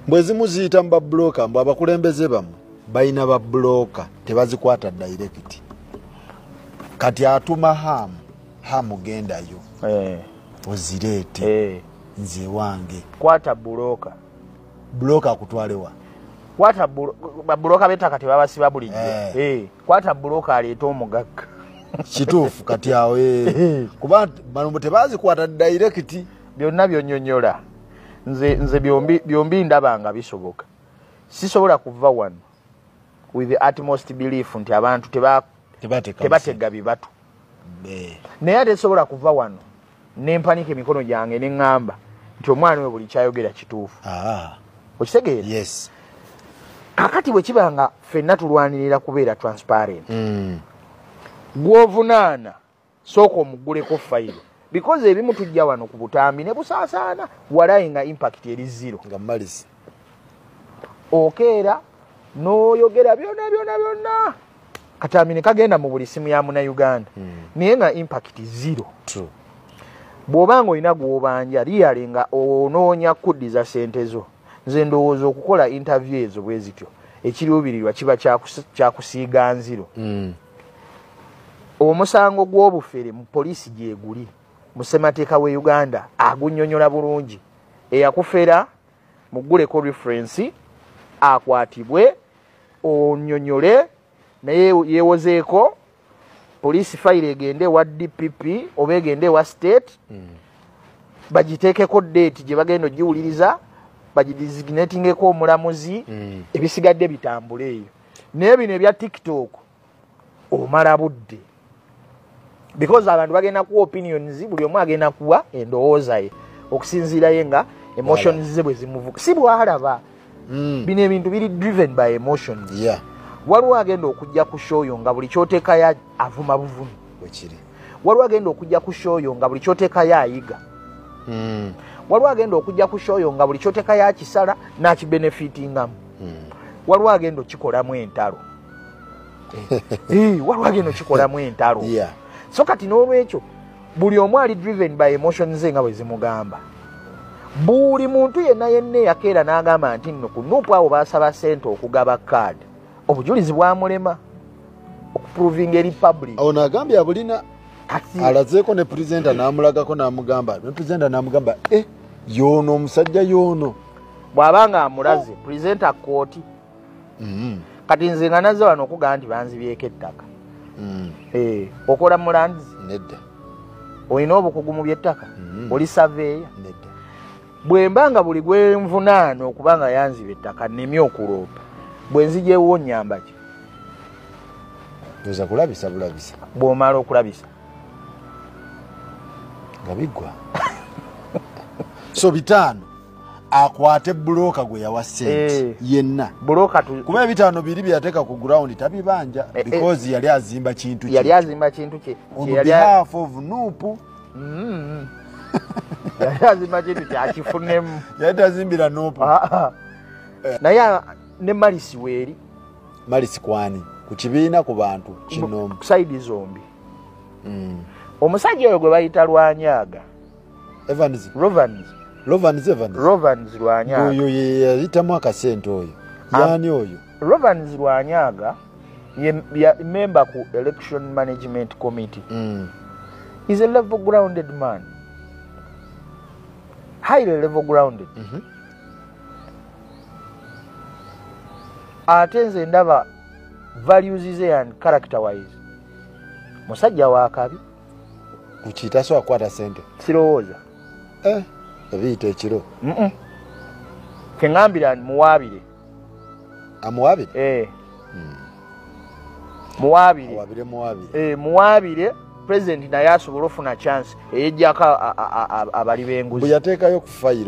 Mbwe zimu ziyita mu babulooka, mbwe abakulembeze bammwe balina babulooka tebazikwata direct. Kati atuma hamu gendayo ozireete, nze wange. Kwata bulooka. Bulooka akutwalewa? Kwata babuloka b'ettaka tebabasiba bulijjo. Kwata buloka aleeta omugagga. Kituufu kati awo, kuba bano tebazikwata direct. Byonna byonnyonnyola. Nze byombi ndaba nga bisoboka. Sisobola kuva wano with the utmost belief nti abantu tebatega bibatu. Naye ate sobola kuva wano ne mpanika emikono gyange ne ŋŋamba nti omwana we buli kyayogera kituufu. Okitegeera? Yes. Kakati bwe kiba nga ffenna tulwanirira kubeera transparent, gw'ovunaana sooka omugguleko fayiro, because ebimu tujja wano ku butambi ne busaasaana walayi nga impact eri zero. Nga mmalisi. Okeera n'oyogera byonna byonna byonna, katambi ne kagenda mu buli simu ya Munnayuganda, naye nga impact zero. True. Bw'oba nga olina gw'obanja really nga onoonya kuddiza sente zo, nze ndowooza okukola interview ezo bwe zityo ekiruubirirwa kiba kyakusiiga nziro. Omusango gw'obufere mu poliisi gyeguli, mu ssemateeka we Uganda agunnyonnyola bulungi. Eyakufera mugguleko reference akwatibwe, onnyonnyole naye yeewozeeko, poliisi fayiro egende ewa DPP oba egende ewa state, bagiteekeko date gye bagenda ogiwuliriza, bagidesignatingeko omulamuzi, ebisigadde bitambule eyo. Naye bino ebya TikTok omala budde, because abantu bagenda kuwa opinions, buli omu agenda kuwa endowooza ye okusinziira ye nga emotions ze bwe zimuvuga. Si bw'alaba, bino ebintu biri driven by emotions. Yeah. Waliwo agenda okujja ku show yo nga buli ky'oteekayo avuma buvumi. Bwekiri. Waliwo agenda okujja ku show yo nga buli ky'oteekayo ayiga. Waliwo agenda okujja ku show yo nga buli ky'oteekayo akisala n'akibenefitingamu. Waliwo agenda okikolamu entalo. Waliwo agenda okikolamu entalo. Yeah. So kati n'olwekyo buli omu ali driven by emotions ze nga bwe zimugamba. Buli muntu yenna yenna eyakeera n'agamba nti nno ku NUP awo baasaba ssente okugaba kaadi, obujulizi bwamulema okuprovinga eri public. Ono agambye abulina, alazeeko ne presenter n'amulagako n'amugamba, ne presenter n'amugamba yoono omusajja yoono. Bw'aba nga amulaze presenter kooti. Kati nze nga nazze wano okugamba nti banzibyeko ettaka. Okola mu lands? Nedda. Olina obukugu mu by'ettaka? Oli surveyor? Nedda. Bwe mba nga buli gwe nvunaana okuba nga yanziba ettaka nnemye okuloopa, bwe nzija ewuwo nnyamba ki? Oza kulabisa bulabisa. Bw'omala okulabisa nga biggwa. So 5 akwate buloka gwe yawa ssente yenna. Buloka kuba ebitaano biri bye yateeka ku ground tabibanja because yali azimba kintu kye. Yali azimba kintu kye. On behalf of NUP. Yali azimba kintu kye akifunemu. Yali tazimbira NUP. Naye ne Malisi weeri. Malisi kwani? Ku kibiina, ku bantu kinomu. Ku side zombi. Omusajja oyo gwe bayita Lwanyaga. Evans. Rovans. Rovans Evans. Rovans Lwanyaga. Oyo ye yayitamu akasente oyo. Yaani oyo? Rovans Lwanyaga ye member ku Election Management Committee. He's a level grounded man. Highly level grounded. Ate nze ndaba values ze and character wise. Musajja wa kabi. Kuchita so akwata sente. Sirowooza. Ebiyita ekiro. Keŋŋambira muwaabire. Amuwaabire? Muwaabire. Muwaabire, muwaabire. Muwaabire president naye asobole ofuna chance eyejjako abali b'enguzi. Bwe yateekayo ku fayiro.